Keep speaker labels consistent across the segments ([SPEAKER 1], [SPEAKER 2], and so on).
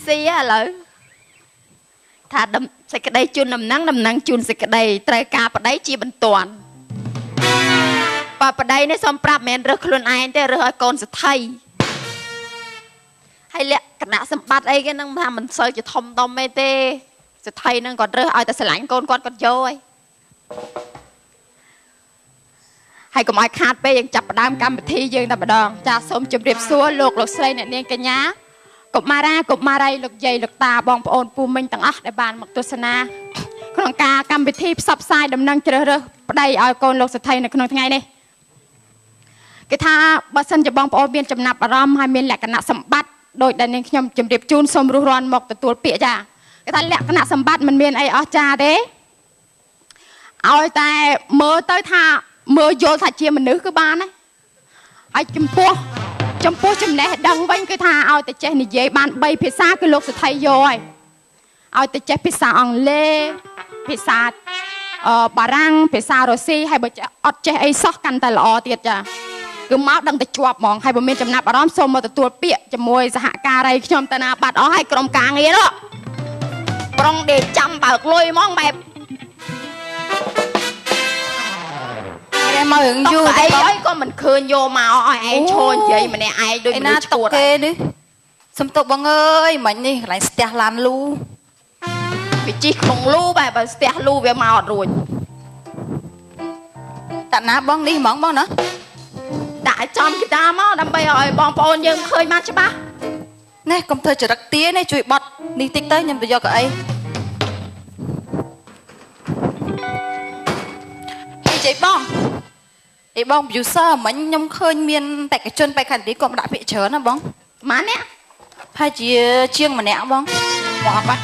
[SPEAKER 1] ស៊ីឥឡូវថាសេចក្តីជូនដំណឹងដំណឹងជូនសេចក្តីត្រូវការប្តីជាបន្ទាន់បើប្តីនេះសូមប្រាប់មិនមែនរើសខ្លួនឯងទេរើសឲ្យកូនសេដ្ឋីហើយលក្ខណៈសម្បត្តិអីគេនឹងថាមិនសូវជាធំដុំអីទេសេដ្ឋីនឹងគាត់រើសឲ្យតែស្រឡាញ់កូនគាត់គាត់យកហើយកុំឲ្យខាតពេកយើងចាប់ផ្ដើមកម្មវិធីយើងតែម្ដងចាសូមជម្រាបសួរលោកលោកស្រីអ្នកនាងកញ្ញាកុមារាកុមារីលោកយាយលោកតាបងប្អូនពូមីងទាំងអស់ដែលបានមកទស្សនាក្នុងការកម្មវិធីផ្សព្វផ្សាយដំណឹងជ្រើសរើសប្តីឲ្យកូនលោកសេដ្ឋីនៅក្នុងថ្ងៃនេះគេថាបើសិនជាបងប្អូនមានចំណាប់អារម្មណ៍ហើយមានលក្ខណៈសម្បត្តិដោយដែលនាងខ្ញុំជម្រាបជូនសូមរុះរាន់មកទទួលពាក្យចាគេថាលក្ខណៈសម្បត្តិមិនមានអីអស្ចារ្យទេឲ្យតែមើលទៅថាមើលយល់ថាជាមនុស្សគឺបានហើយហើយចំពោះចំណេះដឹងវិញគឺថាឲ្យតែចេះនិយាយបាន3ភាសាគឺលោកសេដ្ឋីយកហើយឲ្យតែចេះភាសាអង់គ្លេសភាសាបារាំងភាសារុស្ស៊ីហើយបើអត់ចេះអីសោះកាន់តែល្អទៀតចាគឺមកដឹងតែជាប់ហ្មងហើយបើមានចំណាប់អារម្មណ៍សូមមកទទួលពាក្យជាមួយសហការីខ្ញុំតាណាបាត់អស់ហើយក្រុមការងារនោះប្រុងដេកចាំបើកលុយហ្មងបែប
[SPEAKER 2] មករឿងយូរ
[SPEAKER 1] អីអីក៏មិនឃើញយកមកឲ្យឯងឈរនិយាយម្នាក់ឯងដូចមនុស្សឈួត
[SPEAKER 2] គេនេះសំទុកបងអើយមិញនេះកន្លែងស្ទះឡានលូ
[SPEAKER 1] វាជីកក្នុងលូបែបបើស្ទះលូវាមកអត់រួច
[SPEAKER 2] តាណាបងនេះហ្មងបងណា
[SPEAKER 1] ដាក់ឲ្យចំកតាមកដើម្បីឲ្យបងប្អូនយើងឃើញបានច្បាស់
[SPEAKER 2] នេះកុំធ្វើចរិតទានេះជួយបត់នេះតិចទៅខ្ញុំទៅយកកៅអីនិយាយបងអីបង producer មិញខ្ញុំឃើញមានបេក្ខជនបេក្ខនារីគាត់ដាក់ពាក្យច្រើនណាបង
[SPEAKER 1] ម៉ាននេះ
[SPEAKER 2] ហើយជាងម្នាក់បងបងអត់បាត់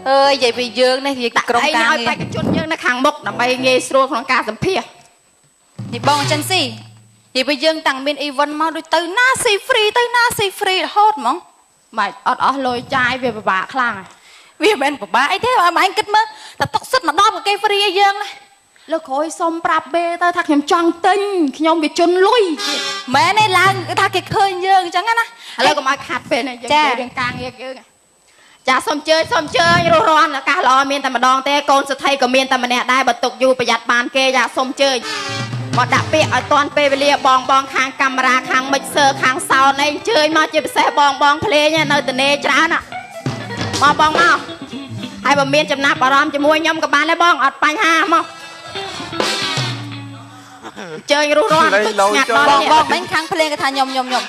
[SPEAKER 2] អើយនិយាយពីយើងនេះនិយាយក្រុមការងារ
[SPEAKER 1] ឲ្យបេក្ខជនយើងនៅខាងមុខដើម្បីងាយស្រួលក្នុងការសម្ភាស
[SPEAKER 2] នេះបងចិនស៊ីនិយាយពីយើងតាំងមាន event មកដូចទៅណាស៊ី free ទៅណាស៊ី free រហូតហ្មង
[SPEAKER 1] មិនអត់អស់លុយចាយវាពិបាកខ្លាំង
[SPEAKER 2] វាមិនពិបាកអីទេឲ្យឯងគិតមើលតែຕົកសិតម្ដងក៏គេ free ឲ្យយើងណា
[SPEAKER 1] លើក្រោយសុំប្រាប់បេទៅថាខ្ញុំចង់ទិញខ្ញុំវាជន់លុយ
[SPEAKER 2] មែនទេឡើងថាគេឃើញយើងអញ្ចឹងណា
[SPEAKER 1] ឥឡូវកុំឲ្យខាត់ពេលនេះយើងនិយាយរឿងការងារយើងចាសូមជើញសូមជើញរស់រាន់ឱកាសល្អមានតែម្ដងទេកូនសេដ្ឋីក៏មានតែម្នាក់ដែរបើទុកយូរប្រយ័ត្នបានគេចាសូមជើញមកដាក់ពាក្យឲ្យតាន់ពេលវេលាបងបងខាងកាមេរ៉ាខាង mixer ខាង sound អីជើញមកជាពិសេសបងបងភ្លេងនៅតនេច្រើនណាមកបងមកហើយបើមានចំណាប់អារម្មណ៍ជាមួយខ្ញុំក៏បានដែរបងអត់បញ្ហាមកជើញរុះរាន់
[SPEAKER 2] ស្ងាត់បងបងមិញខាងភ្លេងគេថាខ្ញុំខ្ញុំ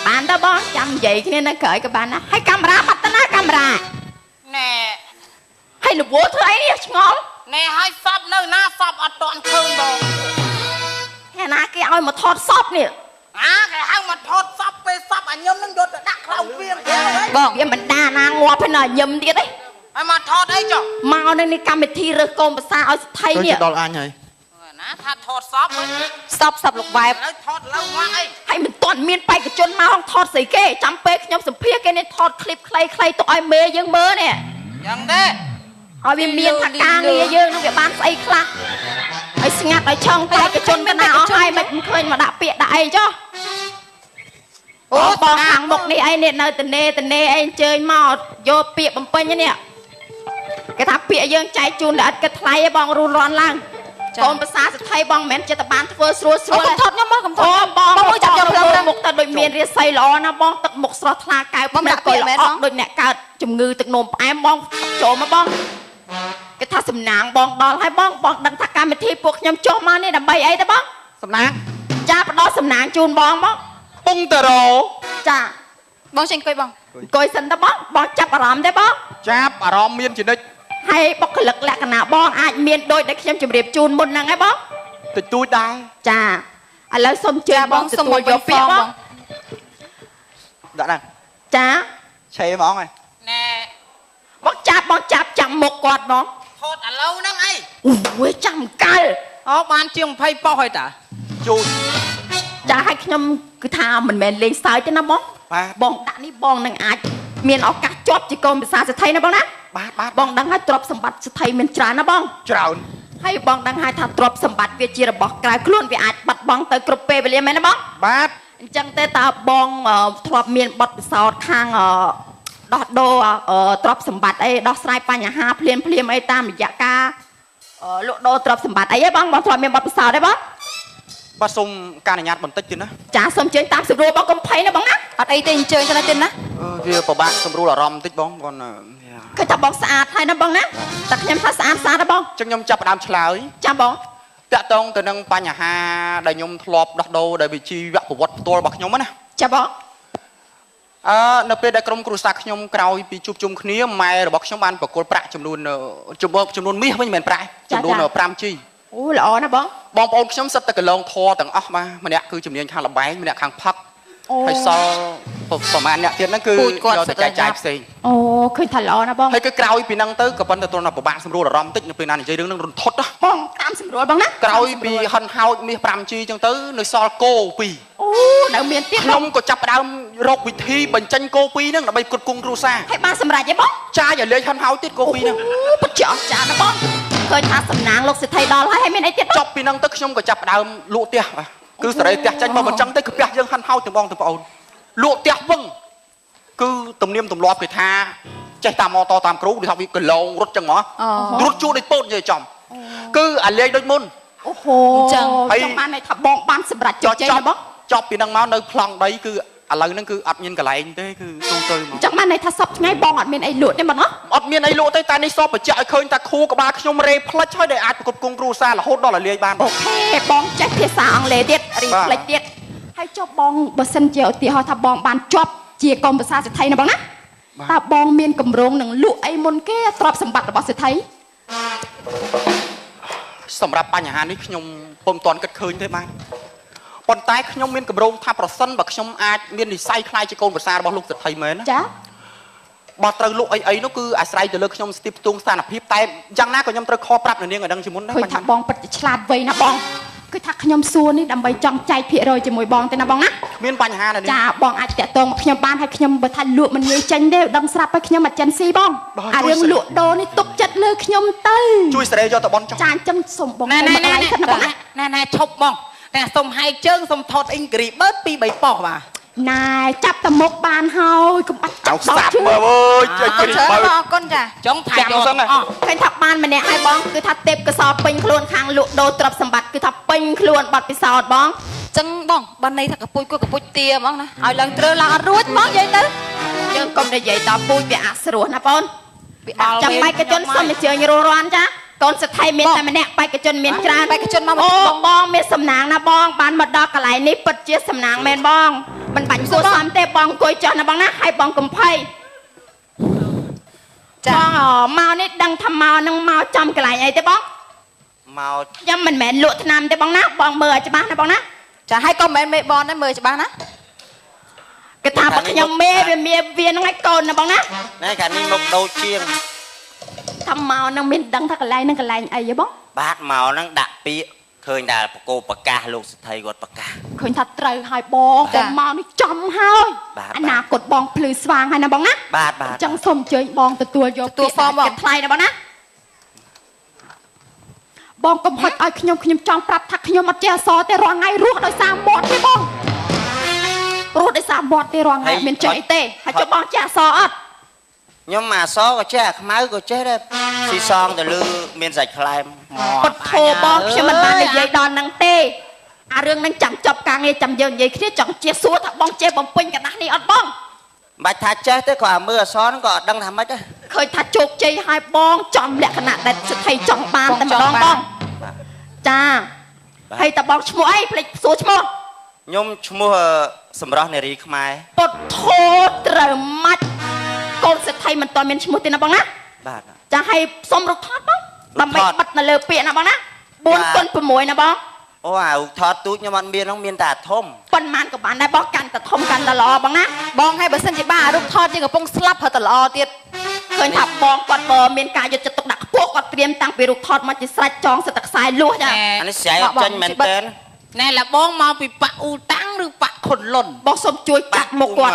[SPEAKER 1] បានតើបងចាំនិយាយគ្នានៅក្រោយក៏បានណាហើយកាមេរ៉ាបាត់ទៅណាកាមេរ៉ា
[SPEAKER 3] ណែ
[SPEAKER 1] ហើយលវធ្វើអីនេះឆ្ងល់
[SPEAKER 3] ណែហើយសពនៅណាសពអត់ទាន់ឃើញបង
[SPEAKER 1] ហើយណាគេឲ្យមកថតសពនេះ
[SPEAKER 3] អាគេហៅមកថតសពពេលសពអាញឹមនឹងយកទៅដាក់ខ្លៅវាង
[SPEAKER 1] បងវាមិនដាណាងាប់ហើយណាញឹមទៀតឯង
[SPEAKER 3] ហើយមកថតអីចុះ
[SPEAKER 1] មកនៅនេះកម្មវិធីរើសកូនភាសាឲ្យស្ថីនេះ
[SPEAKER 4] ដល់អញហើយ
[SPEAKER 3] ណាថាថតសព
[SPEAKER 2] សពសពលោកវ៉ែប
[SPEAKER 3] ហើយថតឡូវមកអី
[SPEAKER 1] ហើយមិនទាន់មានបេក្ខជនមកថតស្អីគេចាំពេលខ្ញុំសម្ភាសគេនេះថតឃ្លីបខ្លីៗទុកឲ្យមេយើងមើលនេះ
[SPEAKER 3] យ៉ាងទេ
[SPEAKER 1] ឲ្យវាមានថាការងារយើងនឹងវាបានស្អីខ្លះឲ្យស្ងាត់ឲ្យឆឹងបេក្ខជនទៅណាអស់ហើយមិនឃើញមកដាក់ពាក្យដាក់អីចុះអូបងខាងមុខនេះអីនេះនៅតនេអីអញ្ជើញមកយកពាក្យបំពេញនេះគេថាពាក្យយើងចែកជូនដល់អត់គិតថ្លៃឯងបងរុនរាន់ឡើងកូនភាសាសេដ្ឋីបងមិនមែនចិត្តតែបានធ្វើស្រួលស្រួល
[SPEAKER 2] កុំថតខ្ញុំមកកុំថត
[SPEAKER 1] បងបងចាប់យកផ្លូវមុខទៅដូចមានរាសីល្អណាបងទឹកមុខស្រស់ថ្លាកែវ
[SPEAKER 2] បងដាក់ពាក្យមែនបង
[SPEAKER 1] ដូចអ្នកកើតជំងឺទឹកនោមផ្អែមបងចូលមកបងគេថាសំណាងបងដល់ហើយបងបងដឹងថាកម្មវិធីពួកខ្ញុំចុះមកនេះដើម្បីអីទេបង
[SPEAKER 4] សំណាង
[SPEAKER 1] ចាផ្ដល់សំណាងជូនបងបង
[SPEAKER 4] ពងតរោ
[SPEAKER 1] ចា
[SPEAKER 2] បងចេញអង្គុយបង
[SPEAKER 1] អង្គុយសិនទៅបងបងចាប់អារម្មណ៍ទេបង
[SPEAKER 4] ចាប់អារម្មណ៍មានជានិច្ច
[SPEAKER 1] ហើយបុគ្គលិកលក្ខណៈបងអាចមានដូចដែលខ្ញុំជម្រាបជូនមុនហ្នឹងឯងបង
[SPEAKER 4] តិចតួចដែរ
[SPEAKER 1] ចាឥឡូវសូមជើញបងសូមយកពាក្យបង
[SPEAKER 4] ដាក់ហ្នឹង
[SPEAKER 1] ចា
[SPEAKER 4] ឆេហ្មងឯង
[SPEAKER 3] ណែ
[SPEAKER 1] បងចាប់បងចាប់ចាំមុខគាត់បង
[SPEAKER 3] ថតឥឡូវហ្នឹងអី
[SPEAKER 1] អូយចាំកាល់
[SPEAKER 3] អូបានជាង20ប៉ុស្តិ៍ហើយតា
[SPEAKER 4] ជូន
[SPEAKER 1] ចាឲ្យខ្ញុំគឺថាមិនមែនលេងសើចទេណាបងបងដាក់នេះបងនឹងអាចមានឱកាសជាប់ជាកូនភាសាសេដ្ឋីណាបងណា
[SPEAKER 4] បាទ
[SPEAKER 1] បងដឹងហើយទ្រព្យសម្បត្តិសេដ្ឋីមានច្រើនណាបង
[SPEAKER 4] ច្រើន
[SPEAKER 1] ហើយបងដឹងហើយថាទ្រព្យសម្បត្តិវាជារបស់ក្រៅខ្លួនវាអាចបាត់បង់ទៅគ្រប់ពេលវេលាមែនទេបង
[SPEAKER 4] បាទ
[SPEAKER 1] អញ្ចឹងទេតើបងធ្លាប់មានបទពិសោធន៍ខាងដោះដូរទ្រព្យសម្បត្តិអីដោះស្រាយបញ្ហាភ្លាមភ្លាមអីតាមរយៈការលក់ដូរទ្រព្យសម្បត្តិអីហ៎បងបងធ្លាប់មានបទពិសោធន៍ទេបង
[SPEAKER 4] បាទសូមការអនុញ្ញាតបន្តិចទៀតណា
[SPEAKER 1] ចាសូមអញ្ជើញតាមសម្រួលបងកុំភ័យណាបងណា
[SPEAKER 2] អត់អីទេអញ្ជើញទៅណាទៀតណា
[SPEAKER 4] វាពិបាកសម្រួលអារម្មណ៍បន្តិចបងគាត់
[SPEAKER 1] ឃើញថាបងស្អាតហើយណាបងណាតែខ្ញុំថាស្អាតស្អាតណាបង
[SPEAKER 4] អញ្ចឹងខ្ញុំចាប់ផ្ដើមឆ្លើយ
[SPEAKER 1] ចាបង
[SPEAKER 4] តាក់ទងទៅនឹងបញ្ហាដែលខ្ញុំធ្លាប់ដោះដូរដែលវិជីវប្រវត្តិផ្ទាល់របស់ខ្ញុំណា
[SPEAKER 1] ចាបង
[SPEAKER 4] នៅពេលដែលក្រុមគ្រួសារខ្ញុំក្រោយពីជួបជុំគ្នាម៉ែរបស់ខ្ញុំបានប្រគល់ប្រាក់ចំនួនមាសវិញមិនមែនប្រាក់ចំនួន 5G
[SPEAKER 1] អូល្អណាស់បង
[SPEAKER 4] បងប្អូនខ្ញុំសិតតែកន្លងធរទាំងអស់បាទម្នាក់គឺជំនាញខាងលបែងម្នាក់ខាងផឹកហើយសល់ប្រហែលអ្នកទៀតហ្នឹងគឺយកទៅចែកចាយផ្សេង
[SPEAKER 1] អូឃើញថាល្អណាស់បង
[SPEAKER 4] ហើយគឺក្រោយពីហ្នឹងទៅក៏ប៉ុន្តែទល់តែពិបាកសម្រួលអារម្មណ៍តិចនៅពេលណានិយាយរឿងហ្នឹងរន្ធត់
[SPEAKER 1] បងតាមសម្រួលបងណា
[SPEAKER 4] ក្រោយពីហិនហោចមាស 5G ចឹងទៅនៅសល់គោ2
[SPEAKER 1] អូនៅមានទៀត
[SPEAKER 4] ខ្ញុំក៏ចាប់ផ្ដើមរកវិធីបញ្ចេញគោ2ហ្នឹងដើម្បីផ្គត់ផ្គង់គ្រួសារ
[SPEAKER 1] ហើយបានសម្រេចទេបង
[SPEAKER 4] ចាយឲ្យលេងហិនហោចទៀតគោ2ហ្នឹង
[SPEAKER 1] ពិតជាអស្ចារ្យណាស់បងឃើញថាសំណាងលោកសេដ្ឋីដល់ហើយហើយមានអីទៀត
[SPEAKER 4] ចប់ពីហ្នឹងទៅខ្ញុំក៏ចាប់ផ្ដើមលក់ផ្ទះបាទគឺសេរីផ្ទះចេញមកមិនចឹងទេគឺផ្ទះយើងហិនហោចទាំងបងទាំងប្អូនលក់ផ្ទះវឹងគឺទំនៀមទម្លាប់គេថាចេះតាមម៉ូតូតាមគ្រូដូចថាវាកឡងរត់ចឹងហ្មងរត់ជួដូចពោតនិយាយចំគឺអាលេងដូចមុន
[SPEAKER 1] អូហូចឹងចង់បានន័យថាបងបានសម្រាប់ជោគជ័យណាបង
[SPEAKER 4] ចប់ពីហ្នឹងមកនៅប្លង់ដីគឺឥឡូវហ្នឹងគឺអត់មានកន្លែងទេគឺទូទៅមក
[SPEAKER 1] ចង់បានន័យថាសពថ្ងៃបងអត់មានអីលក់ទេបងណា
[SPEAKER 4] អត់មានអីលក់ទេតែនេះសពបញ្ជាក់ឲ្យឃើញថាខួរក្បាលខ្ញុំរេផ្លិចហើយដែលអាចប្រកបគង់គ្រួសាររហូតដល់ឲ្យលាយបាន
[SPEAKER 1] អូខេបងចេះភាសាអង់គ្លេសទៀតរីផ្លិចទៀតហើយចុះបងបើសិនជាឧទាហរណ៍ថាបងបានជាប់ជាកុំភាសាសេដ្ឋីណាបងណាតើបងមានកម្រងនឹងលក់អីមុនគេទ្រព្យសម្បត្តិរបស់សេដ្ឋី
[SPEAKER 4] សម្រាប់បញ្ហានេះខ្ញុំពុំទាន់គិតឃើញទេបាទប៉ុន្តែខ្ញុំមានកម្រងថាប្រសិនបើខ្ញុំអាចមាននិស័យខ្លាយជាកូនប្រសាររបស់លោកសេដ្ឋីមែនណា
[SPEAKER 1] ចា
[SPEAKER 4] បើត្រូវលក់អីអីនោះគឺអាស្រ័យទៅលើខ្ញុំស្ទាបផ្ទងស្ថានភាពតែយ៉ាងណាក៏ខ្ញុំត្រូវខប្រាប់នៅនាងឲ្យដឹងជាមុនដែរ
[SPEAKER 1] ឃើញថាបងពិតជាឆ្លាតវៃណាបងគឺថាខ្ញុំសួរនេះដើម្បីចង់ចែកភាគរយជាមួយបងទេណាបងណា
[SPEAKER 4] គ្មានបញ្ហាណា
[SPEAKER 1] ចាបងអាចតាក់ទងមកខ្ញុំបានហើយខ្ញុំបើថាលក់មិនងាយចេញទេដឹងស្រាប់ហើយខ្ញុំអត់ចិនស៊ីបងអារឿងលក់ដូរនេះទុកចិត្តលើខ្ញុំទៅ
[SPEAKER 4] ជួយសេរីយកទៅបនចុះ
[SPEAKER 1] ចាអញ្ចឹងសុំបងណែណែ
[SPEAKER 3] ណែណែឈប់បងតែសុំហែកជើងសុំថតអ៊ីងគ្រីបឺត2 3ប៉ុស្តិ៍បាទ
[SPEAKER 1] ណែចាប់តមុកបានហើយកុំបាច់
[SPEAKER 4] ចាប់ដល់ជើងអើយចេញគ្រីបឺត
[SPEAKER 2] អរគុណចា
[SPEAKER 3] ចង់ថាយក
[SPEAKER 1] អស់ឃើញថាបានម្នាក់ហើយបងគឺថាទេពកសលពេញខ្លួនខាងលក់ដូរទ្រព្យសម្បត្តិគឺថាពេញខ្លួនបាត់ពិសោធន៍បង
[SPEAKER 2] ចឹងបងបានន័យថាកពុយគួរកពុយទាហ្មងណាឲ្យឡើងត្រើឡើងអត់រួចហ្មងនិយាយទៅ
[SPEAKER 1] យើងកុំនិយាយតពូជវាអស្រួលណាបងចាំបេក្ខជនសូមអញ្ជើញរស់រានចាកូនសេដ្ឋីមានតែម្នាក់បេក្ខជនមានច្រើន
[SPEAKER 2] បេក្ខជនមក
[SPEAKER 1] អូបងមានសំណាងណាបងបានមកដល់កន្លែងនេះពិតជាសំណាងមែនបងមិនបាច់គួរសមទេបងអង្គុយចុះណាបងណាហើយបងកំភៃចាបងមកនេះដឹងថាមកនឹងមកចំកន្លែងអីទេបង
[SPEAKER 5] មក
[SPEAKER 1] ខ្ញុំមិនមែនលក់ថ្នាំទេបងណាបងមើលឲ្យច្បាស់ណាបងណា
[SPEAKER 2] ចាហើយក៏មិនមែនមេបនដែរមើលច្បាស់ណា
[SPEAKER 1] គេថាបើខ្ញុំមេវាមេវានឹងឲ្យកូនណាបងណា
[SPEAKER 5] ណែកាលនេះមកដូចជាង
[SPEAKER 1] ថាមកនឹងមានដឹងថាកន្លែងនឹងកន្លែងអីហ៎បង
[SPEAKER 5] បាទមកនឹងដាក់ពាក្យឃើញដែលបកោប្រកាសលោកសេដ្ឋីគាត់ប្រកាស
[SPEAKER 1] ឃើញថាត្រូវហើយបងតែមកនេះចំហើយអនាគតបងភ្លឺស្វាងហើយណាបងណា
[SPEAKER 5] បាទបាទ
[SPEAKER 1] អញ្ចឹងសូមអញ្ជើញបងទទួលយក
[SPEAKER 2] ទទួលហ្វមបង
[SPEAKER 1] ថ្លៃណាបងណាបងកុំហុចឲ្យខ្ញុំខ្ញុំចង់ប្រាប់ថាខ្ញុំអត់ចេះអសរទេរាល់ថ្ងៃរស់ដោយសារមាត់ទេបងរស់ដោយសារមាត់ទេរាល់ថ្ងៃមានចេះអីទេហើយចុះបងចេះអសរអត់
[SPEAKER 5] ខ្ញុំអាសក៏ចេះអាខ្មៅក៏ចេះដែរស៊ីសងទៅលើមានសាច់ខ្លែម
[SPEAKER 1] ពុតធោបងខ្ញុំមិនបាននិយាយដល់នឹងទេអារឿងនឹងចាំចប់ការងារចាំយើងនិយាយគ្នាចង់ជាសួរថាបងចេះបំពេញกระดาษនេះអត់បង
[SPEAKER 5] មិនបាច់ថាចេះទេក៏អាមើលអសហ្នឹងក៏អត់ដឹងថាម៉េចដែរ
[SPEAKER 1] ឃើញថាជោគជ័យហើយបងចំលក្ខណៈដែលសេដ្ឋីចង់បានតែម្ដងបងចាហើយតើបងឈ្មោះអីភ្លេចសួរឈ្មោះ
[SPEAKER 5] ខ្ញុំឈ្មោះសម្រស់នារីខ្មែរ
[SPEAKER 1] ពុតធោត្រូវម៉ាច់កូនសេដ្ឋីមិនតមានឈ្មោះទេណាបងណា
[SPEAKER 5] បាទ
[SPEAKER 1] ចាឲ្យសុំរូបថតបងដើម្បីបិទនៅលើពាក្យណាបងណា4គុណ6ណាបង
[SPEAKER 5] អូអារូបថតទូចខ្ញុំអត់មានហ្នឹងមានតែអាធំ
[SPEAKER 1] ប៉ុន្មានក៏បានដែរបងកាន់តែធំកាន់តែល្អបងណា
[SPEAKER 2] បងឲ្យបើសិនជាបានអារូបថតយើងកំពុងស្លាប់ហើយតែល្អទៀត
[SPEAKER 1] ឃើញថាបងគាត់បើមានការយកចិត្តទុកដាក់ខ្ពស់គាត់ត្រៀមតាំងពីរូបថតមកជាស្រេចចងសិតតែខ្សែលួសចា
[SPEAKER 5] អានេះស្រែអត់ចាញ់មែនតើ
[SPEAKER 3] ណែឡាបងមកពីប៉ាអ៊ូតាំងឬប៉ាខុនលុន
[SPEAKER 1] បងសូមជួយចាក់មុខគាត់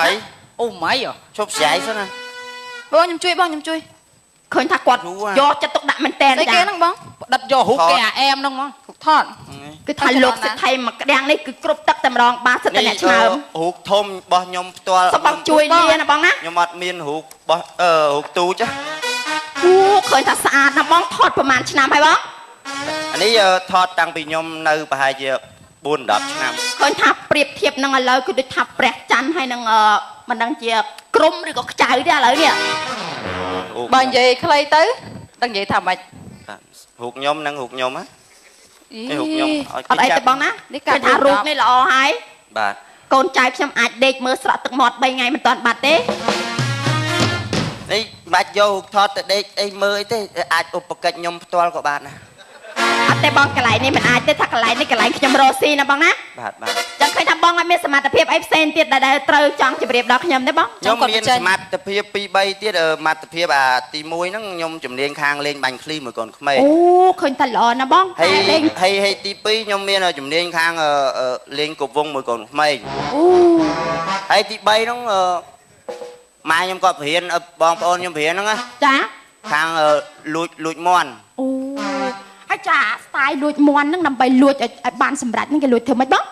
[SPEAKER 3] អូម៉ៃ
[SPEAKER 5] ជប់ស្រែសិនណា
[SPEAKER 2] បងខ្ញុំជួយបងខ្ញុំជួយ
[SPEAKER 1] ឃើញថាគាត់យកចិត្តទុកដាក់មែនតើ
[SPEAKER 2] ចាគេហ្នឹងបង
[SPEAKER 3] ផ្ដិតយករូបគេអាអែមហ្នឹងហ្មង
[SPEAKER 2] រូបថត
[SPEAKER 1] គឺថាលោកសិទ្ធិមកក្តាំងនេះគឺគ្រប់ទឹកតែម្ដងបាទសិទ្ធិអ្នកឆ្នើម
[SPEAKER 5] រូបធំរបស់ខ្ញុំផ្ទាល់
[SPEAKER 1] សូមបងជួយលាណាបងណា
[SPEAKER 5] ខ្ញុំអត់មានរូបរបស់រូបទូច
[SPEAKER 1] អូឃើញថាស្អាតណាស់បងថតប្រហែលឆ្នាំហើយបង
[SPEAKER 5] អានេះថតតាំងពីខ្ញុំនៅប្រហែលជា4 10ឆ្នាំ
[SPEAKER 1] ឃើញថាប្រៀបធៀបនឹងឥឡូវគឺដូចថាព្រះច័ន្ទហើយនឹងមិនដឹងជាក្រុមឬក៏ខ្ចៅទេឥឡូវនេះ
[SPEAKER 2] បើនិយាយខ្លីទៅដឹងនិយាយថាម៉េច
[SPEAKER 5] រូបខ្ញុំនិងរូបខ្ញុំហ៎ នេះរូបខ្ញុំ
[SPEAKER 1] អត់អីទេបងណា
[SPEAKER 2] នេះ
[SPEAKER 1] ឃើញថារូបនេះល្អហើយ
[SPEAKER 5] បាទ
[SPEAKER 1] កូនចៅខ្ញុំអាចដេកមើលស្រក់ទឹកមាត់3ថ្ងៃមិនទាន់បាត់ទេ
[SPEAKER 5] នេះមិនបាច់យករូបថតទៅដេកអីមើលអីទេអាចឧបកិច្ចខ្ញុំផ្ទាល់ក៏បានណា
[SPEAKER 1] អត់ទេបងកន្លែងនេះមិនអាចទេថាកន្លែងនេះកន្លែងខ្ញុំរកស៊ីណាបងណា
[SPEAKER 5] បាទបាទ
[SPEAKER 1] ចឹងឃើញថាបងអត់មានសមត្ថភាពអីផ្សេងទៀតដែលត្រូវចង់ជម្រាបដល់ខ្ញុំទេបង
[SPEAKER 5] ខ្ញុំមានសមត្ថភាព2 3ទៀតសមត្ថភាពអាទី1ហ្នឹងខ្ញុំជំនាញខាងលេងបាញ់ឃ្លីមួយកូនក្មេង
[SPEAKER 1] អូឃើញថាល្អណាស់បង
[SPEAKER 5] ហើយហើយហើយទី2ខ្ញុំមានជំនាញខាងលេងគប់វងមួយកូនក្មេង
[SPEAKER 1] អូ
[SPEAKER 5] ហើយទី3ហ្នឹងម៉ែខ្ញុំក៏ព្រៀនបងប្អូនខ្ញុំព្រៀនហ្នឹងណា
[SPEAKER 1] ចា
[SPEAKER 5] ខាងលួចលួចមាន់
[SPEAKER 1] អូហើយចាស្ទាយលួចមាន់ហ្នឹងដើម្បីលួចឲ្យបានសម្រេចហ្នឹងគេលួចធ្វើម៉េចបង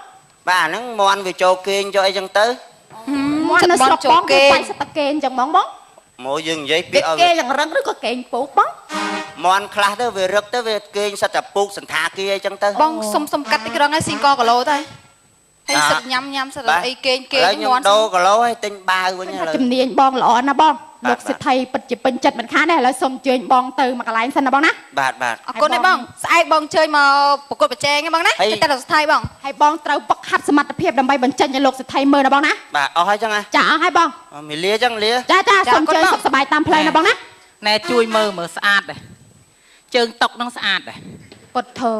[SPEAKER 5] បាទហ្នឹងមាន់វាចូលគេងចូលអីចឹងទៅ
[SPEAKER 1] មាន់នៅស្រុកបងគេបាយសិតតែគេងចឹងហ្មងបង
[SPEAKER 5] មកយើងនិយាយពាក្យឲ្យ
[SPEAKER 1] គេយ៉ាងរឹងឬក៏គេងពូកបង
[SPEAKER 5] មាន់ខ្លះទៅវារឹកទៅវាគេងសិតតែពូកសន្តាគារអីចឹងទៅ
[SPEAKER 2] បងសុំសុំកាត់តិចរងឲ្យស៊ីងកគីឡូទៅហើយសិតញ៉ាំញ៉ាំសិតអីគេងគេង
[SPEAKER 5] មាន់ដូរគីឡូឲ្យទិញបាវវិញ
[SPEAKER 1] ឥឡូវជំនាញបងល្អណាស់បងលោកសិទ្ធិពិតជាពេញចិត្តមិនខានទេឥឡូវសូមអញ្ជើញបងទៅមកកន្លែងសិនណាបងណា
[SPEAKER 5] បាទបាទ
[SPEAKER 2] អរគុណទេបងស្អែកបងអញ្ជើញមកប្រកួតប្រជែងហ្នឹងបងណាតែដល់សិទ្ធិបង
[SPEAKER 1] ហើយបងត្រូវវឹកហាត់សមត្ថភាពដើម្បីបញ្ចេញឲ្យលោកសិទ្ធិមើលណាបងណា
[SPEAKER 5] បាទអស់ហើយចឹងហ៎
[SPEAKER 1] ចាអស់ហើយបង
[SPEAKER 5] មីលាចឹងលា
[SPEAKER 1] ចាចាសូមអញ្ជើញសុខសប្បាយតាមផ្លូវណាបងណា
[SPEAKER 3] ណែជួយមើលមើលស្អាតដែរជើងតុកនឹងស្អាតដែរ
[SPEAKER 1] ពុទ្ធោ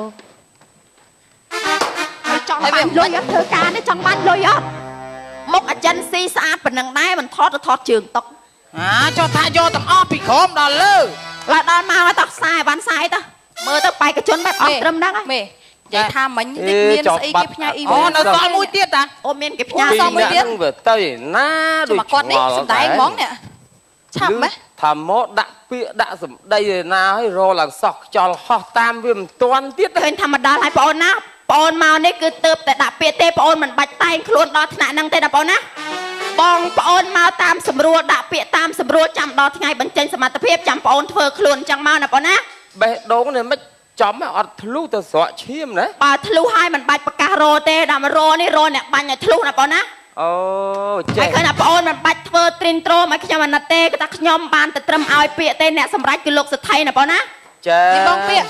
[SPEAKER 1] ហើយចង់បានលុយអត់ធ្វើការនេះចង់បានលុយអត់មុខអាចិនស៊ីស្អាតប៉ុណ្ណឹងដែរមិនថតទៅថតជើងតុក
[SPEAKER 3] អាចុះថាយកទាំងអស់ពីក្រោមដល់លើ
[SPEAKER 1] ឡើយដល់មកហើយតោះខ្សែបានខ្សែទៅមើលទៅបេក្ខជនបែបអស់ត្រឹមហ្នឹង
[SPEAKER 2] មេនិយាយថាមិញតិចមានស្អីគេផ្ញើអ៊ី
[SPEAKER 3] អូនៅសល់មួយទៀតតា
[SPEAKER 1] អូមានគេផ្ញើ
[SPEAKER 2] សល់មួយទៀត
[SPEAKER 6] វាទៅណាដូច
[SPEAKER 2] គាត់នេះសំដែងហ្មងនេះឆាប់ម៉េះ
[SPEAKER 6] ថាមកដាក់ពាក្យដាក់សម្ដីឯណាហើយរឡើងសោះខ្យល់ហោះតាមវាមិនទាន់ទៀត
[SPEAKER 1] ឃើញថាមកដល់ហើយបងអូនណាបងអូនមកនេះគឺទៅតែដាក់ពាក្យទេបងអូនមិនបាច់តែងខ្លួនដល់ថ្នាក់ហ្នឹងទេណាបងអូនណាបងប្អូនមកតាមស្រួលដាក់ពាក្យតាមស្រួលចាំដល់ថ្ងៃបញ្ចេញសមត្ថភាពចាំបងអូនធ្វើខ្លួនចឹងមកណាបងណា
[SPEAKER 6] បេះដូងនេះមិនចំអត់ធ្លុះទៅស្រក់ឈាមណា
[SPEAKER 1] បើធ្លុះហើយមិនបាច់ប្រកាសរទេដល់មករនេះរអ្នកបាញ់ឲ្យធ្លុះណាបងណា
[SPEAKER 6] អូចេះ
[SPEAKER 1] ហើយឃើញថាបងអូនមិនបាច់ធ្វើទ្រីនត្រូមកខ្ញុំអាណិតទេគឺថាខ្ញុំបានតែត្រឹមឲ្យពាក្យទេអ្នកសម្រេចគឺលោកសិទ្ធិណាបងណា
[SPEAKER 6] ចេះ
[SPEAKER 2] នេះបងពាក្យ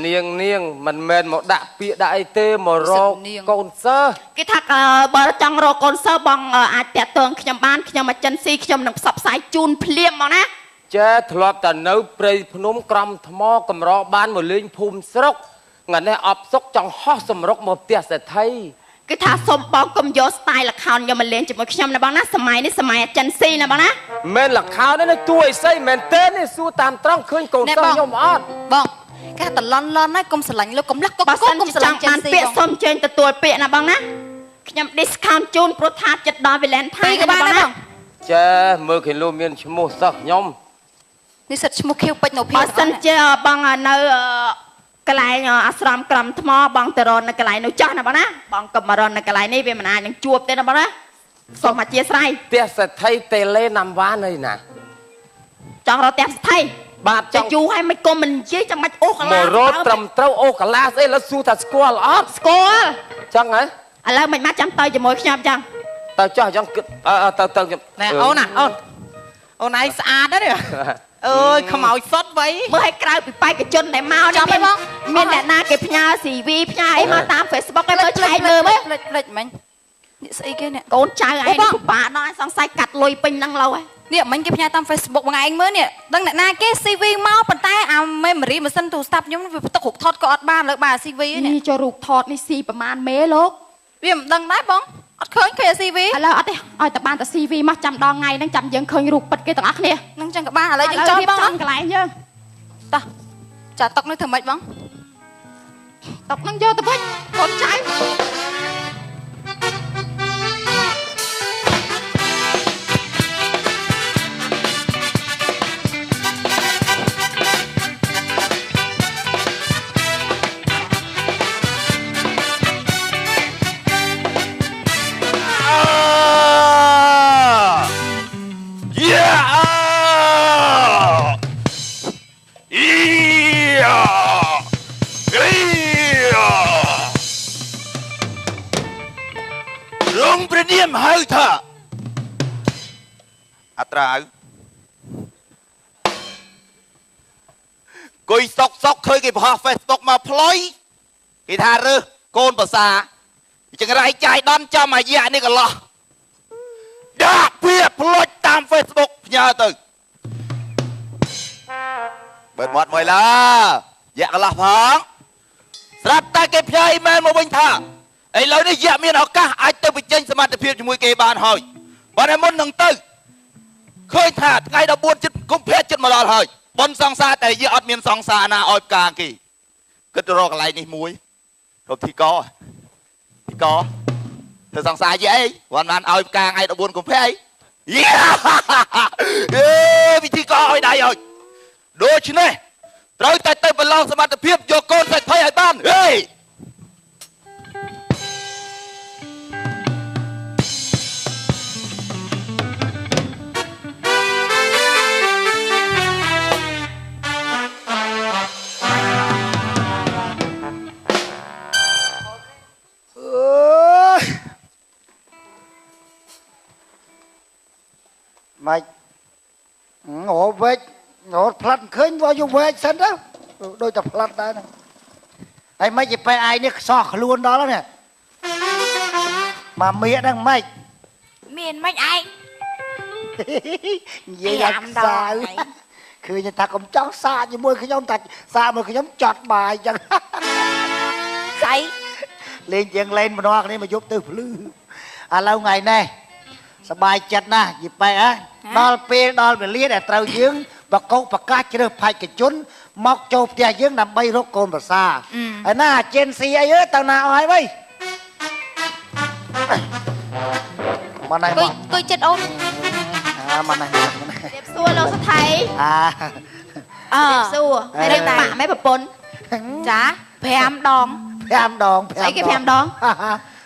[SPEAKER 6] នាងនាងមិនមែនមកដាក់ពាក្យដាក់អីទេមករកកូនសិស្ស
[SPEAKER 1] គេថាបើចង់រកកូនសិស្សបងអាចតាក់ទងខ្ញុំបានខ្ញុំអាចិនស៊ីខ្ញុំនឹងផ្សព្វផ្សាយជូនភ្លាមមកណា
[SPEAKER 6] ចេះធ្លាប់តែនៅព្រៃភ្នំក្រំថ្មកម្របានមកលេងភូមិស្រុកថ្ងៃនេះអបសុកចង់ហោះសម្រុកមកផ្ទះសេដ្ឋី
[SPEAKER 1] គឺថាសូមបងកុំយកស្ទាយល្ខោនយកមកលេងជាមួយខ្ញុំណាបងណាសម័យនេះសម័យអាចិនស៊ីណាបងណា
[SPEAKER 6] មិនល្ខោនទេទួអីសីមែនទេនេះសួរតាមត្រង់ឃើញកូនសិស្សខ្ញុំអត់
[SPEAKER 2] បងគេតលន់លន់ហើយកុំស្រឡាញ់លោកកុំលះកុំកុំស្រឡាញ់
[SPEAKER 1] បានពាក្យសូមអញ្ជើញទទួលពាក្យណាបងណាខ្ញុំ discount ជូនព្រោះថាចិត្តដល់ Valentine
[SPEAKER 2] ក៏បានដែរបង
[SPEAKER 6] ចេះមើលឃើញលោកមានឈ្មោះសិស្សខ្ញុំ
[SPEAKER 2] នេះសិតឈ្មោះខៀវពេជ្រនៅភី
[SPEAKER 1] បើសិនជាបងនៅកន្លែងអាស្រមក្រំថ្មបងទៅរននៅកន្លែងនោះចាស់ណាបងណាបងកុំមករននៅកន្លែងនេះវាមិនអាចនឹងជួបទេណាបងណាសូមអធិស្ឋាន
[SPEAKER 6] ផ្ទះសេដ្ឋីតេឡេណាំវ៉ានឯណា
[SPEAKER 1] ចង់រកផ្ទះសេដ្ឋី
[SPEAKER 6] បាទ
[SPEAKER 1] ចង់យូរហើយមិនគុំមិននិយាយចាំបាច់អូសកាឡា
[SPEAKER 6] មករត់ត្រឹមត្រូវអូសកាឡាស្អីឥឡូវសួរថាស្គាល់អត់
[SPEAKER 1] ស្គាល់
[SPEAKER 6] ចឹងហ៎
[SPEAKER 1] ឥឡូវមិនមកចាំទៅជាមួយខ្ញុំចឹង
[SPEAKER 6] ទៅចោះចឹងគិតទៅទៅខ្ញុំ
[SPEAKER 3] ណែអូនណាអូនអូនឯងស្អាតណាស់នេះអើយខ្មោចសុតវៃ
[SPEAKER 1] មើលឲ្យក្រៅពីបេក្ខជនដែលមកនេះមានអ្នកណាគេផ្ញើ CV ផ្ញើអីមកតាម Facebook ឯងមើលឆែកមើលមើល
[SPEAKER 2] ផ្លិចផ្លិចមិញនេះស្អីគេនេះ
[SPEAKER 1] កូនចៅឯងពិបាកដល់សង្ស័យកាត់លុយពេញហ្នឹងឡូវហ៎
[SPEAKER 2] នេះមិញគេផ្ញើតាម Facebook បងឯងមើលនេះដឹងអ្នកណាគេ CV មកប៉ុន្តែអា memory ម៉ាស៊ីនទូរស័ព្ទខ្ញុំវាផ្ទុករូបថតក៏អត់បានលើបាទ CV
[SPEAKER 1] នេះចូលរូបថតនេះស៊ីប្រហែលមេលោក
[SPEAKER 2] វាមិនដឹងដែរបងអត់ឃើញឃើញ CV
[SPEAKER 1] ឥឡូវអត់ទេឲ្យតែបានតែ CV មកចាំដល់ថ្ងៃហ្នឹងចាំយើងឃើញរូបពិតគេទាំងអស់គ្នា
[SPEAKER 2] ហ្នឹងចឹងក៏បានឥឡូវយើងចង់បង
[SPEAKER 1] កន្លែងយើង
[SPEAKER 2] តោះចាតុកនេះធ្វើម៉េចបង
[SPEAKER 1] តុកហ្នឹងយកទៅវិញកូនចៅ
[SPEAKER 7] រងព្រះនាមហៅថាអត្រាវគុយសុកសុកឃើញគេបង្ហោះ Facebook មកផ្លុយគេថារើសកូនប្រសាចង្រៃចាយដន់ចំអាយៈនេះកន្លោះដាក់ពាក្យផ្លុចតាម Facebook ផ្ញើទៅបើមាត់មួយឡាយៈកន្លោះផងស្រាប់តែគេផ្ញើអ៊ីមែលមកវិញថាឥឡូវនេះយៈមានឱកាសអាចទៅបញ្ចេញសមត្ថភាពជាមួយគេបានហើយបើតែមុននឹងទៅឃើញថាថ្ងៃ14ជិតកុម្ភៈជិតមកដល់ហើយប៉ុនសង្សារតែយៈអត់មានសង្សារណាឲ្យផ្កាគេគិតរកកន្លែងនេះមួយរកធីកធីកធ្វើសង្សារយៈអីគាត់បានឲ្យផ្កាថ្ងៃ14កុម្ភៈអីយេអេវិធីកឲ្យដៃឲ្យដូច្នេះត្រូវតែទៅប្រឡងសមត្ថភាពយកកូនសេដ្ឋីឲ្យបានហេ
[SPEAKER 8] ម៉េចអូវែករត់ផ្លាត់ឃើញវាយកវែកសិនទៅដូចតែផ្លាត់ដែរហ្នឹងហើយមិនឯប៉ែឯងនេះខ្សោះខ្លួនដល់ហ្នឹងមកមៀកហ្នឹងម៉េច
[SPEAKER 2] មានម៉េចឯង
[SPEAKER 8] និយាយដល់ខ្សៅឃើញថាកុំចង់សាកជាមួយខ្ញុំតែសាកមួយខ្ញុំចត់បាយចឹង
[SPEAKER 2] ស្អី
[SPEAKER 8] លេងជាងលេងម្ដងគ្នាមកយប់ទៅភ្លឺឥឡូវថ្ងៃនេះសบายចិត្តណាស់យីប៉ែហ៎ដល់ពេលដល់វេលាដែលត្រូវយើងបកកប្រកាសជ្រើសបេក្ខជនមកចូលផ្ទះយើងដើម្បីរកកូនប្រសាហើយណាអាចេនស៊ីអីទៅណាអស់ហើយវិញមកណៃមក
[SPEAKER 2] គួយចិត្តអូន
[SPEAKER 8] មកណៃ
[SPEAKER 1] រៀបសួរលោកសថៃអរៀបសួរហើយរៀបម៉ាក់ម៉ែប្រពន្ធ
[SPEAKER 2] ចា5ដង
[SPEAKER 8] 5ដង
[SPEAKER 1] ស្អីគេ5ដង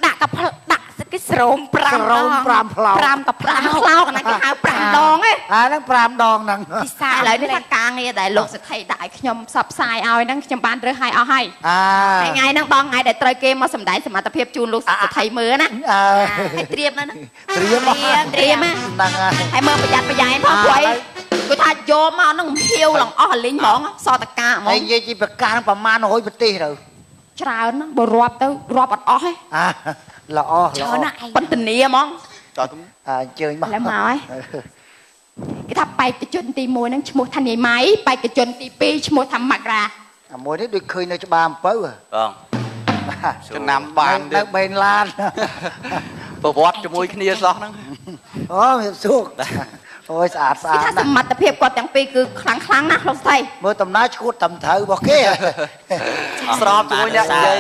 [SPEAKER 2] ដាក់តែដាក់គេស្រោម5
[SPEAKER 8] ស្រោម5ផ្លោក
[SPEAKER 2] 5ត5
[SPEAKER 1] ផ្លោកអាហ្នឹងគេហៅ5ដងឯង
[SPEAKER 8] អាហ្នឹង5ដងហ្នឹង
[SPEAKER 1] ពិសាឥឡូវនេះថាការងារដែលលោកសេដ្ឋីដាក់ឲ្យខ្ញុំផ្សព្វផ្សាយឲ្យហ្នឹងខ្ញុំបានរើសឲ្យអស់ហើយហើយថ្ងៃហ្នឹងបងថ្ងៃដែលត្រូវគេមកសម្ដែងសមត្ថភាពជូនលោកសេដ្ឋីមើលណាហើយត្រៀមណា
[SPEAKER 8] ត្រៀម
[SPEAKER 1] ត្រៀម
[SPEAKER 8] ហ្នឹង
[SPEAKER 1] ហើយមើលប្រយ័ត្នប្រយែងផងព្រោះអីគាត់ថាយកមកហ្នឹងហៀវឡើងអស់លីងហ្មងសតកាហ្មង
[SPEAKER 8] ហើយនិយាយពីប្រកាសប្រមាណ100ប្រទេសទៅ
[SPEAKER 1] ច្រើនបើរាប់ទៅរាប់អត់អស់ទេ
[SPEAKER 8] ល្អល្អ
[SPEAKER 1] ប៉ុន្តានាហ្មង
[SPEAKER 4] តោះ
[SPEAKER 8] អញ្ជើញមក
[SPEAKER 1] ឡើយមកហើយគេថាបេក្ខជនទី1ហ្នឹងឈ្មោះថានាយម៉ៃបេក្ខជនទី2ឈ្មោះថាមករា
[SPEAKER 8] អាមួយនេះដូចឃើញនៅច្បារអំពៅ
[SPEAKER 5] បង
[SPEAKER 4] ចំណាំបាន
[SPEAKER 8] នៅបេនឡាន
[SPEAKER 4] ប្រវត្តិជាមួយគ្នាសោះហ្នឹង
[SPEAKER 8] អូមានសួរអូយស្អាតស្អាត
[SPEAKER 1] គេថាសមត្ថភាពគាត់ទាំងពីរគឺខ្លាំងខ្លាំងណាស់លោកស្រី
[SPEAKER 8] មើលដំណើរឈួតត្រឹមត្រូវរបស់គេ
[SPEAKER 4] ស្របជាមួយអ្នកនិយាយ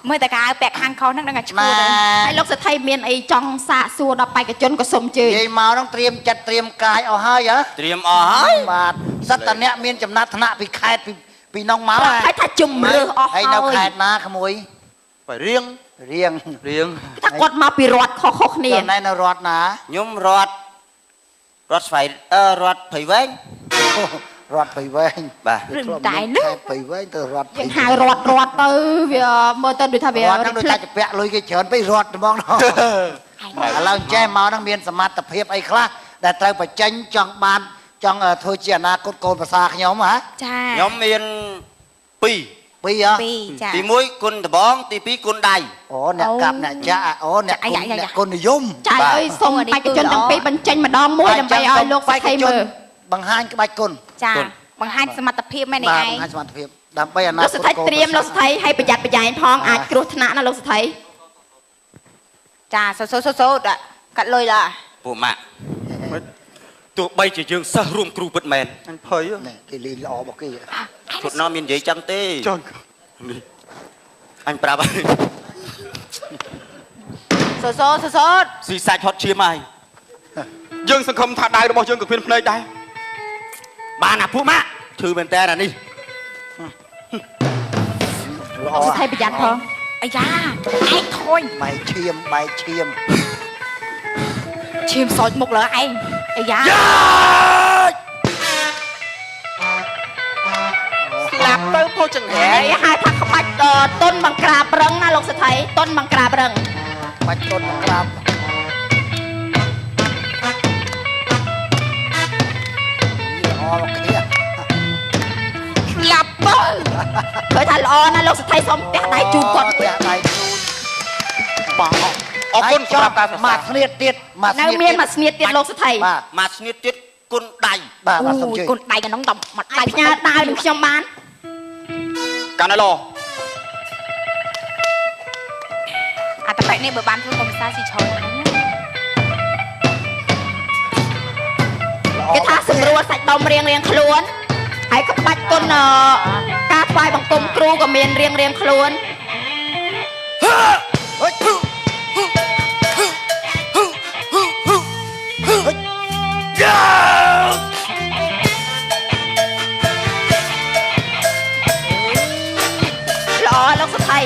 [SPEAKER 2] មើលតែកៅពាក់ខាងខុសហ្នឹងដឹងតែឈួត
[SPEAKER 1] ហើយលោកសេដ្ឋីមានអីចង់សាកសួរដល់បេក្ខជនក៏សូមជើញ
[SPEAKER 8] និយាយមកហ្នឹងត្រៀមចិត្តត្រៀមកាយអស់ហើយហ៎
[SPEAKER 5] ត្រៀមអស់ហើយ
[SPEAKER 8] បាទសិតតអ្នកមានចំណាត់ថ្នាក់ពីខេត្តពីនងមក
[SPEAKER 1] ហើយថាជំរឿសអស់
[SPEAKER 8] ហើយនៅខេត្តណាក្មួយ
[SPEAKER 4] បើរៀង
[SPEAKER 8] រៀង
[SPEAKER 4] រៀង
[SPEAKER 1] ថាគាត់មកពីរដ្ឋខុសៗគ្នា
[SPEAKER 8] ណែនៅរដ្ឋណា
[SPEAKER 5] ខ្ញុំរដ្ឋរដ្ឋស្វ័យរដ្ឋព្រៃវែង
[SPEAKER 8] រដ្ឋព្រៃវែង
[SPEAKER 5] បាទ
[SPEAKER 2] រឹងតែនោះ
[SPEAKER 8] ខេត្តព្រៃវែងទៅរដ្ឋ
[SPEAKER 1] យើងហៅរដ្ឋរដ្ឋទៅវាមើលទៅដូចថាវា
[SPEAKER 8] រដ្ឋហ្នឹងដូចថាជពាក់លុយគេច្រើនពេករត់ហ្មងឥឡូវចេះមកហ្នឹងមានសមត្ថភាពអីខ្លះដែលត្រូវបញ្ចេញចង់បានចង់ធ្វើជាអនាគតកូនប្រសាខ្ញុំហ៎
[SPEAKER 2] ចា
[SPEAKER 5] ខ្ញុំមាន2
[SPEAKER 8] ពីរហ៎
[SPEAKER 2] ចា
[SPEAKER 5] ទី1គុណដបងទី2គុណដៃ
[SPEAKER 8] អូអ្នកកាប់អ្នកចាក់អូអ្នកគុណនិយម
[SPEAKER 1] ចាអើយសូមបេក្ខជនទាំងពីរបញ្ចេញម្ដងមួយដើម្បីឲ្យលោកសេដ្ឋីមើល
[SPEAKER 8] បង្ហាញក្បាច់គុណ
[SPEAKER 2] ចាបង្ហាញសមត្ថភាពមែនទេឯង
[SPEAKER 8] បង្ហាញសមត្ថភាពដើម្បីអនាគត
[SPEAKER 1] លោកសេដ្ឋីត្រៀមលោកសេដ្ឋីឲ្យប្រយ័ត្នប្រយែងផងអាចគ្រោះថ្នាក់ណាលោកសេដ្ឋី
[SPEAKER 2] ចាសូសូសូសូកាត់លុយឡា
[SPEAKER 5] ពួកម៉ាក់ទោះបីជាយើងសិស្សរួមគ្រូពិតមែន
[SPEAKER 4] អញភ័យ
[SPEAKER 8] នេះគេលេងល្អរបស់គេ
[SPEAKER 5] ឈុតណោះមាននិយាយចឹងទេ
[SPEAKER 4] ចង់
[SPEAKER 5] នេះអញប្រាប់ហើយ
[SPEAKER 2] សូសូសូសូ
[SPEAKER 5] ស៊ីសាច់ហត់ឈាមហើយ
[SPEAKER 4] យើងសង្ឃឹមថាដៃរបស់យើងក៏គ្មានភ្នែកដែរ
[SPEAKER 5] បានអាពួកម៉ាក់ឈឺមែនតើអានេះ
[SPEAKER 8] ល្អ
[SPEAKER 1] សេដ្ឋីប្រយ័ត្នផង
[SPEAKER 2] អាយ៉ាឯងធុញ
[SPEAKER 8] បែកឈាមបែកឈាម
[SPEAKER 2] ឈាមសោចមុខលើឯងអាយ៉ា
[SPEAKER 3] ស្លាប់ទៅពោចង្រៃ
[SPEAKER 1] ហៅថាក្បាច់តុនបង្ក្រាបរឹងណាលោកសេដ្ឋីតុនបង្ក្រាបរឹង
[SPEAKER 8] ក្បាច់ទុនក្រាបល្អមកគ្នា
[SPEAKER 1] ឆ្លាប់បើឃើញថាល្អណាស់លោកសេដ្ឋីសុំផ្ទះដៃជូនគាត់
[SPEAKER 8] ផ្ទះដៃជូន
[SPEAKER 4] បងអរគុណសម្រាប់ការសរសើរ
[SPEAKER 8] មកស្នៀតទៀតមក
[SPEAKER 1] នៅមានមួយស្នៀតទៀតលោកសេដ្ឋី
[SPEAKER 8] បាទ
[SPEAKER 5] មកស្នៀតទៀតគុណដៃ
[SPEAKER 8] បាទបាទសូមជឿ
[SPEAKER 2] គុណដៃកណ្ដុងដល់មកដៃ
[SPEAKER 1] ផ្ញើដាវនឹងខ្ញុំបាន
[SPEAKER 4] កាន់ឲ្យល្អ
[SPEAKER 2] អាតប៉ែនេះបើបានធ្វើកុំសាស៊ីច្រើនហ្នឹង
[SPEAKER 1] គេថាសម្រួលសាច់ដុំរៀងរៀងខ្លួនហើយក្បាច់គុណការថ្វាយបង្គំគ្រូក៏មានរៀងរៀងខ្លួនល្អលោកសុថៃ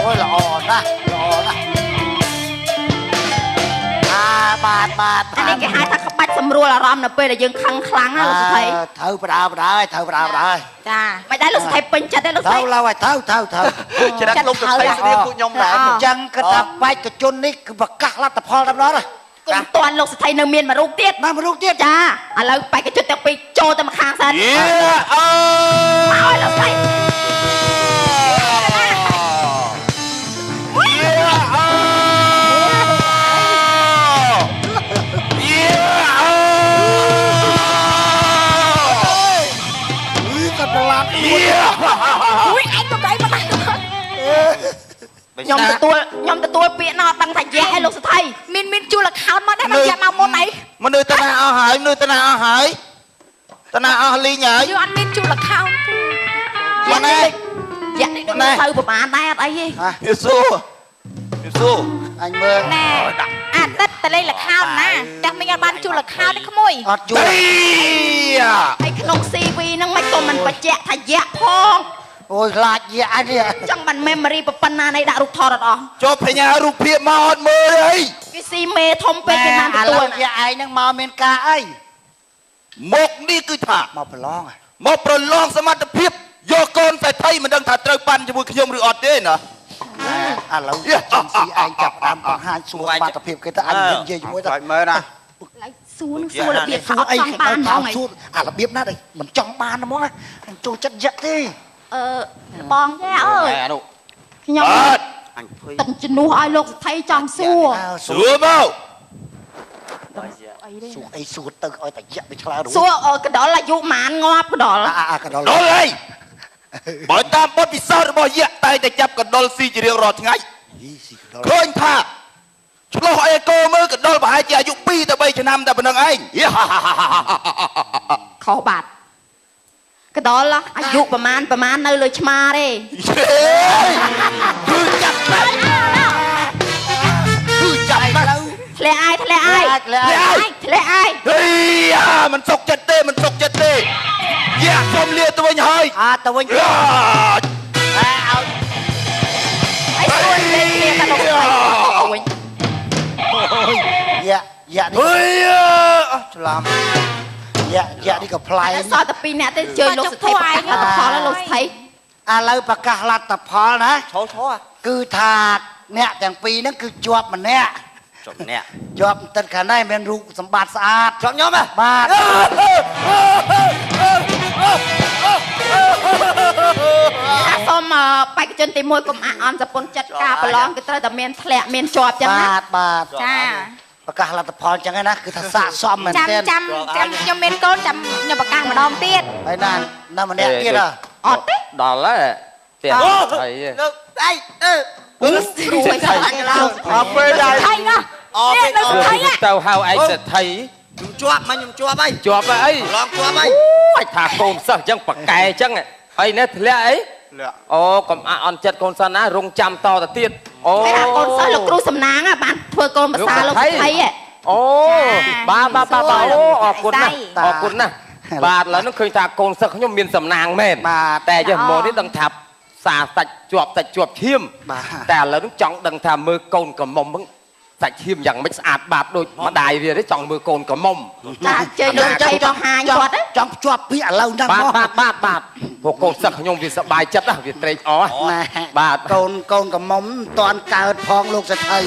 [SPEAKER 8] អូយល្អណាស់ល្អណាស់អាបាទបាទ
[SPEAKER 1] អានេះគេហៅថាក្បាច់សម្រួលអារម្មណ៍នៅពេលដែលយើងខឹងខ្លាំងណាលោកសុថៃ
[SPEAKER 8] ត្រូវបដាបដាហើយត្រូវបដាបដាហើយ
[SPEAKER 2] ចា
[SPEAKER 1] មិនដែរលោកសុថៃពេញចិត្តទេលោកសុថៃ
[SPEAKER 8] ត្រូវឡើយត្រូវត្រូវត្រូវ
[SPEAKER 4] ច្រាក់លោកសុថៃស្រៀបពួកខ្ញុំដែរ
[SPEAKER 8] អញ្ចឹងគាត់ថាបេក្ខជននេះគឺប្រកាសលទ្ធផលតែម្ដងណា
[SPEAKER 1] គុំតាន់លោកសុថៃនៅមានមួយរូបទៀត
[SPEAKER 8] ណាមួយរូបទៀត
[SPEAKER 1] ចាឥឡូវបេក្ខជនទាំងពីរចូលទៅម្ខាងសិន
[SPEAKER 7] យេអើ
[SPEAKER 1] មកឲ្យលោកសុថៃ
[SPEAKER 7] យេអើ
[SPEAKER 8] ក៏ប្រឡាត់
[SPEAKER 7] យេ
[SPEAKER 2] អូយឯងទៅកៃមកតា
[SPEAKER 1] ខ្ញុំទទួលខ្ញុំទទួលពាក្យណោះដឹងថាយះឯលោកសុថៃ
[SPEAKER 2] មានមានជួលអខោនមកដែរមកយ៉ាមកមុនអី
[SPEAKER 7] មនុស្សតាណាអស់ហើយមនុស្សតាណាអស់ហើយតាណាអស់លីងហើយ
[SPEAKER 2] យើងអត់មានជួលអខោនទេ
[SPEAKER 7] មកណែ
[SPEAKER 1] យ៉ានេះដូចទៅប្រហែលដែរអត់អីទេ
[SPEAKER 7] វាសួរវាសួរ
[SPEAKER 8] អញមើល
[SPEAKER 2] ណែអាទិត្យតលេងលខោនណាតែមិនអត់បានជួលលខោនទេក្មួយ
[SPEAKER 8] អត់ជួល
[SPEAKER 1] ហើយក្នុង CV ហ្នឹងមិនក៏មិនបញ្ជាក់ថាយៈផង
[SPEAKER 8] អូយខ្លាចយៈនេះ
[SPEAKER 1] ចង់បាន memory ប៉ុណ្ណានៃដាក់រូបថតអត់អស់
[SPEAKER 7] ចុះបញ្ញារូបភាពមកអត់មើលអី
[SPEAKER 1] គេស៊ីមេធំពេកគេបានទទួល
[SPEAKER 8] យៈឯងហ្នឹងមកមានការអី
[SPEAKER 7] មកនេះគឺថា
[SPEAKER 8] មកប្រឡង
[SPEAKER 7] មកប្រឡងសមត្ថភាពយកកូនសេដ្ឋីមិនដឹងថាត្រូវប៉ាន់ជាមួយខ្ញុំឬអត់ទេណា
[SPEAKER 8] ឥឡូវចង់ស៊ីឯងចាប់តាមបង្ហាញសួរសមត្ថភាពគេទៅអញនិយាយជាមួយទៅ
[SPEAKER 4] មើលណា
[SPEAKER 1] ឡៃសួរនឹងសួររបៀបថាអត់ចង់បានហ្មង
[SPEAKER 8] សួរអារបៀបណាដែលមិនចង់បានហ្មងអញចូលចិត្តយៈទេ
[SPEAKER 1] អឺបងយ៉ាអើយខ្ញុំ
[SPEAKER 5] អញភ័យ
[SPEAKER 1] ទឹកជំនួសឲ្យលោកសេដ្ឋីចង់សួរ
[SPEAKER 7] សួរមក
[SPEAKER 8] សួរអីសួរទៅឲ្យតែយៈវាឆ្លើយ
[SPEAKER 1] សួរកដុលអាយុប៉ុន្មានងាប់កដុល
[SPEAKER 8] អាកដុល
[SPEAKER 7] ដុលអីបើតាមបទពិសោធន៍របស់យៈតែតែចាប់កដុលស៊ីជារៀងរាល់ថ្ងៃឃើញថាឆ្លោះអេកូមើលកដុលប្រហែលជាអាយុ2ទៅ3ឆ្នាំតែប៉ុណ្្នឹងឯង
[SPEAKER 1] ខុសបាទកដុលអាយុប្រមាណប្រមាណនៅលើឆ្មាទេ
[SPEAKER 7] គឺចាប់ណាស់គឺចាប់ណាស់
[SPEAKER 1] ធ្លាក់អាយធ្លាក់អាយ
[SPEAKER 8] ធ្លាក់អាយ
[SPEAKER 1] ធ្លាក់អាយ
[SPEAKER 7] ហេអាមិនសុកចិត្តទេមិនសុកចិត្តទេយ៉ាសុំលាទៅវិញហើយ
[SPEAKER 8] អាទៅវិញ
[SPEAKER 7] អា
[SPEAKER 8] ឲ្យ
[SPEAKER 1] អីសួរលេខគ្នាតែលោកស្រីទៅវិញ
[SPEAKER 8] យ៉ាយ៉ានេះ
[SPEAKER 7] ហេអស់ច្រឡំ
[SPEAKER 8] យ៉ាយ៉ានេះក៏ប្លែក
[SPEAKER 1] សល់តែ2នាក់ទេជើញលោកសេដ្ឋីប្រកាសលទ្ធផលលោកសេដ្ឋី
[SPEAKER 8] ឥឡូវប្រកាសលទ្ធផលណា
[SPEAKER 5] ឈោឈោ
[SPEAKER 8] គឺថាអ្នកទាំងពីរហ្នឹងគឺជាប់ម្នាក់
[SPEAKER 5] ជាប់ម្នាក់
[SPEAKER 8] ជាប់ទឹកខាងនេះមានរូបសម្បត្តិស្អាត
[SPEAKER 5] ជាប់ខ្ញុំហ៎
[SPEAKER 8] បាទ
[SPEAKER 1] ថាសូមបេក្ខជនទី1កុំអាក់អន់សពុនចិត្តការប្រឡងគឺត្រូវតែមានធ្លាក់មានជាប់ចឹងណា
[SPEAKER 8] បាទបាទ
[SPEAKER 2] ចា
[SPEAKER 8] ប្រកាសលទ្ធផលចឹងណាគឺថាស័កសមមែន
[SPEAKER 2] ចាំ
[SPEAKER 8] ទែន
[SPEAKER 2] ចាំចាំខ្ញុំមានកូនចាំខ្ញុំប្រកាសម្ដងទៀត
[SPEAKER 8] ហើយណាណាម្នាក់ទៀត
[SPEAKER 1] អត់ទេ
[SPEAKER 6] ដល់ហើយផ្ទះហើយ
[SPEAKER 5] លើកដៃអឺ
[SPEAKER 1] គ្រូឲ្យស្អាត
[SPEAKER 4] អត់ពេលដែរ
[SPEAKER 2] ថៃណានេះនៅថៃ
[SPEAKER 6] ទៅហៅឯងសេដ្ឋី
[SPEAKER 5] ខ្ញុំជាប់មកខ្ញុំជាប់ហើយ
[SPEAKER 6] ជាប់អី
[SPEAKER 5] ឡងជាប់ហើយ
[SPEAKER 6] អូយថាកូនសិស្សអញ្ចឹងប៉កែអញ្ចឹងហើយនេះធ្លាក់អីអូកុំអាក់អន់ចិត្តកូនសិស្សណារងចាំតទៅទៀតអូ
[SPEAKER 1] គេថាកូនសិស្សលោកគ្រូសំណាងបានធ្វើកូនភាសាលោកសេដ្ឋី
[SPEAKER 6] អូបាទបាទបាទអូអរគុណណាស់អរគុណណាស់បាទឥឡូវនេះឃើញថាកូនសិស្សខ្ញុំមានសំណាងមែនតែចេះមកនេះដឹងថាសាសាច់ជាប់សាច់ជាប់ឈាមតែឥឡូវនេះចង់ដឹងថាមើលកូនកំមុំហ្នឹង សាច់ឈាមយ៉ាងម៉េចស្អាតបាតដូចម្ដាយវាទេចង់មើលកូនក្រមុំ
[SPEAKER 1] ចាជើលោកចៃបង្ហាញគាត់
[SPEAKER 8] ចង់ភ្ជាប់ពាក្យឥឡូវហ្នឹង
[SPEAKER 6] បាទបាទបាទបាទព្រោះកូនសិស្សខ្ញុំវាសប្បាយចិត្តណាវាត្រេកអរ
[SPEAKER 8] ណា
[SPEAKER 6] បាទ
[SPEAKER 8] កូនកូនក្រមុំមិនតាន់កើតផងលោកសេដ្ឋី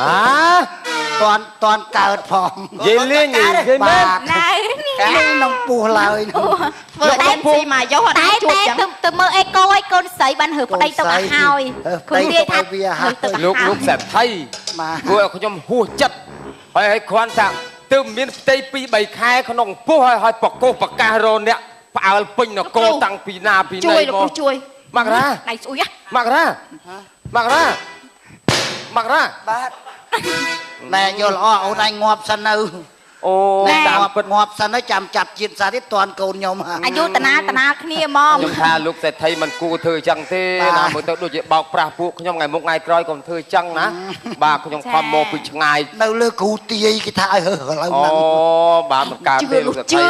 [SPEAKER 6] អា
[SPEAKER 8] តាន់តាន់កើតផង
[SPEAKER 6] និយាយលេងនិយាយមែន
[SPEAKER 2] ណែ
[SPEAKER 8] ក្នុងពោះឡើយ
[SPEAKER 1] ធ្វើដែនស៊ីមកយកអត់
[SPEAKER 9] តែ
[SPEAKER 1] ជួប
[SPEAKER 9] តែ
[SPEAKER 1] ចឹង
[SPEAKER 9] ទៅមើលអេកូឲ្យកូនស្រីបានរើប្តីទៅឲ្យហើយ
[SPEAKER 8] ប្តី
[SPEAKER 9] និយាយថា
[SPEAKER 8] វាហើយ
[SPEAKER 6] លោកលោកសេដ្ឋី
[SPEAKER 8] បាទ
[SPEAKER 6] ធ្វើឲ្យខ្ញុំហួសចិត្តហើយឲ្យគ្រាន់តែទើបមានផ្ទៃ2 3ខែក្នុងពោះហើយឲ្យបកោសបកាសរអ្នកផ្អើលពេញនគរតាំងពីណាពី
[SPEAKER 1] ជួយ
[SPEAKER 6] ណីមក
[SPEAKER 1] លោកគ្រូជួយ
[SPEAKER 6] មករា
[SPEAKER 2] ដៃស្អុយ
[SPEAKER 6] មករាមករាមករា
[SPEAKER 8] បាទណែយល់ល្អអូនឯងងាប់សិននៅ
[SPEAKER 6] អូតាម
[SPEAKER 8] ងាប់
[SPEAKER 6] ពិត
[SPEAKER 8] ងាប់សិនហើយចាំចាប់ជាតិសាទៀតតាន់កូនខ្ញុំហ่า
[SPEAKER 2] អាយុតាណាតាណាគ្នាហ្មង
[SPEAKER 6] ខ្ញុំថាលោកសេដ្ឋីមិនគួរធ្វើអញ្ចឹងទេណាមើលទៅដូចជាបោកប្រាស់ពួកខ្ញុំថ្ងៃមុខថ្ងៃក្រោយកុំធ្វើអញ្ចឹងណាបាទខ្ញុំខំមកពីឆ្ងាយ
[SPEAKER 8] នៅលើគ្រូទាយគេថាឲ្យរើសឥឡូវ
[SPEAKER 6] អូ
[SPEAKER 8] ហ្នឹង
[SPEAKER 6] បាទមិនកើតទេលោកសេដ្ឋី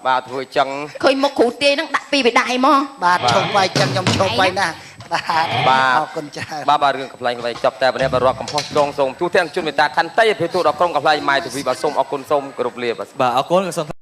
[SPEAKER 6] បាទធ្វើអញ្ចឹង
[SPEAKER 1] ឃើញមុខគ្រូទាយហ្នឹងដាក់ពីបដៃមក
[SPEAKER 8] បាទឈប់បាយចឹងខ្ញុំឈប់បាយណាបាទ
[SPEAKER 6] បាទ
[SPEAKER 8] អរគុណច្រើន
[SPEAKER 6] បាទបាទរឿងកំ pl ែងកំ pl ែងចប់តែប៉ុណ្ណេះបាទរកកំហុសឆ្គងសូមទូទាំងជនមេត្តាខន្តីអភ័យទោសដល់ក្រុមកំ pl ែងម៉ែទវីបាទសូមអរគុណសូមគោរពលាបាទ
[SPEAKER 10] បាទអរគុណក៏សូម